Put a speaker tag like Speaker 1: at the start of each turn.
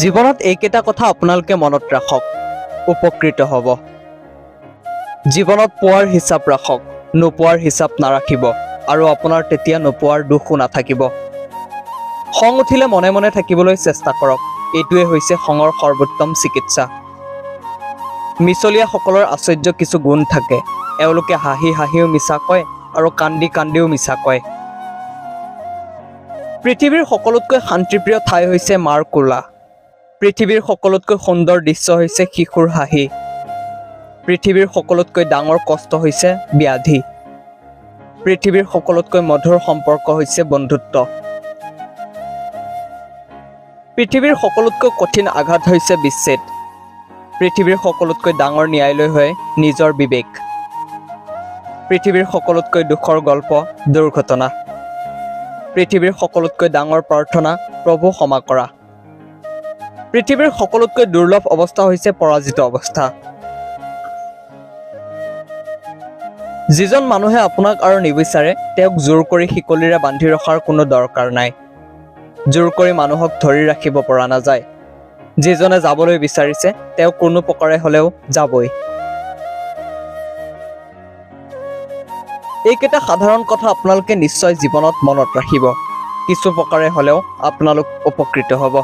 Speaker 1: জীৱনত এইকেইটা কথা আপোনালোকে মনত ৰাখক, উপকৃত হ'ব। জীৱনত পোৱাৰ হিচাপ ৰাখক, নোপোৱাৰ হিচাপ নাৰাখিব আৰু আপোনাৰ তেতিয়া নোপোৱাৰ দুখো নাথাকিব। খং উঠিলে মনে মনে থাকিবলৈ চেষ্টা কৰক। এইটোৱে হৈছে খঙৰ সৰ্বোত্তম চিকিৎসা। মিছলীয়াসকলৰ আশ্চৰ্য কিছু গুণ থাকে। এওঁলোকে হাঁহি হাঁহিও মিছা কয় আৰু কান্দি কান্দিও মিছা কয়। পৃথিৱীৰ সকলোতকৈ শান্তিপ্ৰিয় ঠাই হৈছে মাৰ কোলা। পৃথিৱীৰ সকলোতকৈ সুন্দৰ দৃশ্য হৈছে শিশুৰ হাঁহি। পৃথিৱীৰ সকলোতকৈ ডাঙৰ কষ্ট হৈছে ব্যাধি। পৃথিৱীৰ সকলোতকৈ মধুৰ সম্পৰ্ক হৈছে বন্ধুত্ব। পৃথিৱীৰ সকলোতকৈ কঠিন আঘাত হৈছে বিচ্ছেদ। পৃথিৱীৰ সকলোতকৈ ডাঙৰ ন্যায়ালয় হয় নিজৰ বিবেক। পৃথিৱীৰ সকলোতকৈ দুখৰ গল্প দুৰ্ঘটনা। পৃথিৱীৰ সকলোতকৈ ডাঙৰ প্ৰাৰ্থনা প্ৰভু ক্ষমা কৰা। পৃথিৱীৰ সকলোতকৈ দুৰ্লভ অৱস্থা হৈছে পৰাজিত অৱস্থা। যিজন মানুহে আপোনাক আৰু নিবিচাৰে, তেওঁক জোৰ কৰি শিকলিৰে বান্ধি ৰখাৰ কোনো দৰকাৰ নাই। জোৰ কৰি মানুহক ধৰি ৰাখিব পৰা নাযায়। যিজনে যাবলৈ বিচাৰিছে, তেওঁ কোনো প্ৰকাৰে হ'লেও যাবই। এইকেইটা সাধাৰণ কথা আপোনালোকে নিশ্চয় জীৱনত মনত ৰাখিব। কিছু প্ৰকাৰে হ'লেও আপোনালোক উপকৃত হ'ব।